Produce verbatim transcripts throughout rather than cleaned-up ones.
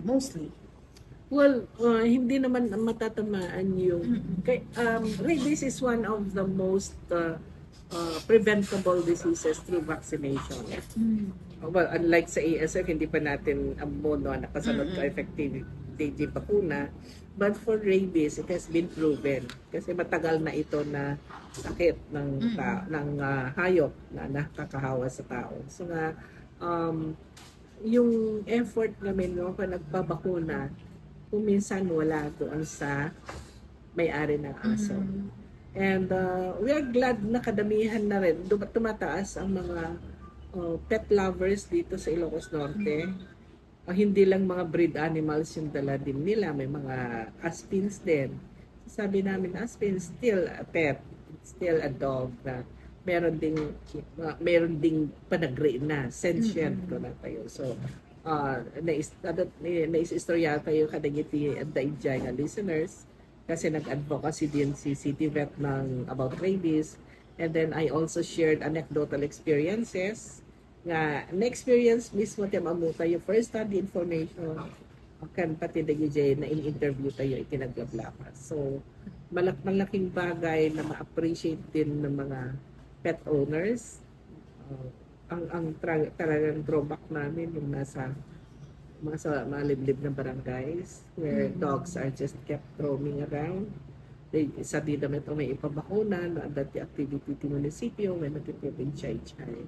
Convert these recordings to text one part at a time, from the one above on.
Mostly. Well, uh, hindi naman matatamaan yung... Mm-mm. Kay, um, rabies is one of the most uh, uh, preventable diseases through vaccination. Mm. Well, unlike sa A S F, hindi pa natin ammo, no, nakasunod Mm-mm. ka effective D J bakuna. But for rabies, it has been proven. Kasi matagal na ito na sakit ng, ta- ng uh, hayop na nakakahawa sa tao. So nga, um, yung effort namin, no, pag nagpabakuna, kung minsan wala doon sa may-ari ng aso. Mm. And uh, we are glad na kadamihan na rin, dum- tumataas ang mga uh, pet lovers dito sa Ilocos Norte. Mm. Uh, hindi lang mga breed animals yung dala din nila, may mga aspins din. Sabi namin, aspin still a pet, still a dog na meron ding uh, meron ding panagri na sentient ko na tayo. So, uh, nais, naisistorya tayo kadagiti adda idiay nga listeners kasi nag-advocacy din si City Vet ng about rabies. And then I also shared anecdotal experiences nga na-experience mismo ti ammo tayo, first hand information, kan pati dagiti na in-interview tayo iti naglablabas. So, malak malaking bagay na ma-appreciate din ng mga pet owners. Uh, ang ang tra- talagang drawback namin yung nasa mga sa maliblib na barangays where mm-hmm. dogs are just kept roaming around. They, sa di damit o may ipabakuna na dati activity ti munisipyo when nagtitipid chay-chay.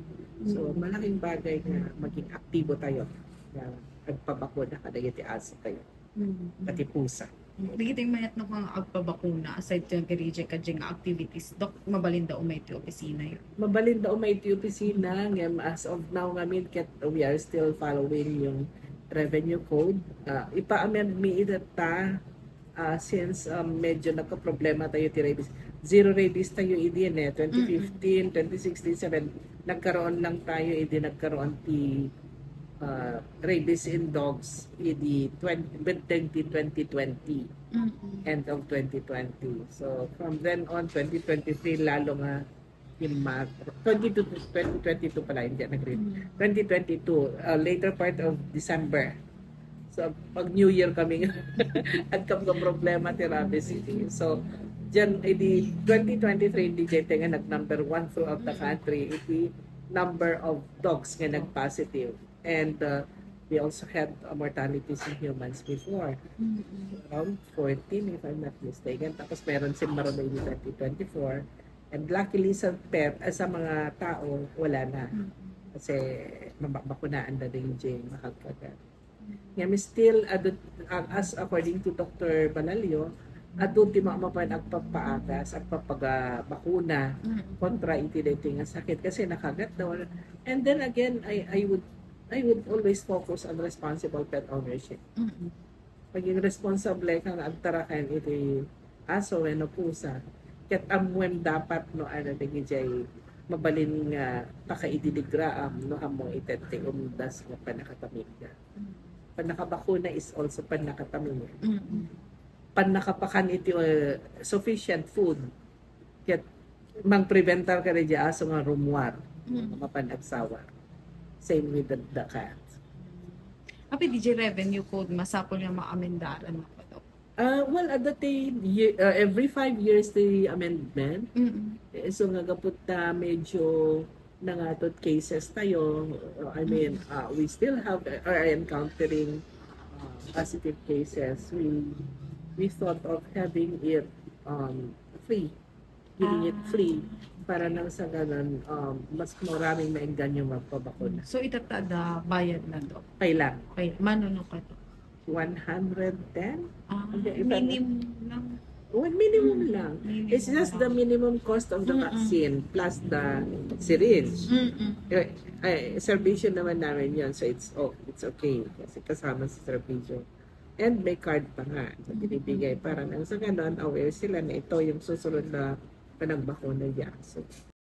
So, mm-hmm. malaking bagay na maging aktibo tayo na agpabakuna kadagiti aso tayo. Mm-hmm. Pati pusa. Dagiti mayat no kang agpabakuna aside ti reject kadya nga activities, Dok, mabalinda umay ti opisina yun. Mabalinda umay ti opisina ngem as of now ngamin ket we are still following yung revenue code. Uh, ipa-amend mi ita uh, since um, medyo nagka-problema tayo ti rabies. Zero rabies tayo idi ne, twenty fifteen, twenty sixteen, seven, nagkaroon lang tayo idi nagkaroon ti uh, rabies in dogs idi twenty, mid twenty twenty, mm-hmm. end of twenty twenty. So from then on, twenty twenty-three lalo nga yung mag twenty-two, twenty twenty-two pala, hindi nag-read. Mm-hmm. twenty twenty-two, uh, later part of December. So pag New Year kami nga, agkam nga problema ti rabies idi. So diyan, idi twenty twenty-three, idi jay nga nag number one throughout the country, idi number of dogs nga nag-positive. And uh, we also had uh, mortalities in humans before. Mm-hmm. Around fourteen, if I'm not mistaken. Tapos meron si Marolay in twenty twenty-four. And luckily sa pet, uh, sa mga tao, wala na. Mm-hmm. Kasi mabakunaan na din yung mahagkagan. Nga still, adu, uh, as according to Doctor Balalio, adu ti mapan agpapaagas, agpapagabakuna kontra iti daytoy nga sakit kasi nakagat daw. And then again, I I would I would always focus on responsible pet ownership. Mm-hmm. Maging responsable ka nga agtaraken iti aso wenno pusa. Ket ammoem dapat no ano dagijay mabalin nga pakaidiligraam no ammo ited ti umdas nga pannakatamingna. Pannakabakuna is also pannakatamingna. Mm-mm. Pannakapakan iti uh, sufficient food. Ket mangpreventar ka dagijay aso nga rummuar, mm. Mapan agsawar. Same with the, the cat. Apay dagijay revenue code, masapul nga maamendaran na pa daw. Uh, well, at the time, year, uh, every five years the amendment. Mm-mm. Eh, so nga gapot ta medyo nangatot cases tayo. Uh, I mean, uh, we still have, uh, are encountering uh, positive cases. We we thought of having it um, free, giving it free para nang sa ganun, um, mas maraming maengganyo magpabakuna. So, itatta da bayad na to? Kailan? Kay, mano no ka to? One hundred ten? Ah, minimum lang. Oh, minimum lang. It's just the minimum cost of the vaccine plus the syringe. Eh, eh, serbisyo naman namin yun, so it's oh, it's okay kasi kasama sa serbisyo. And may card pa nga na binibigay para nang sa ganon, aware sila na ito yung susunod na panagbakuna niya. So,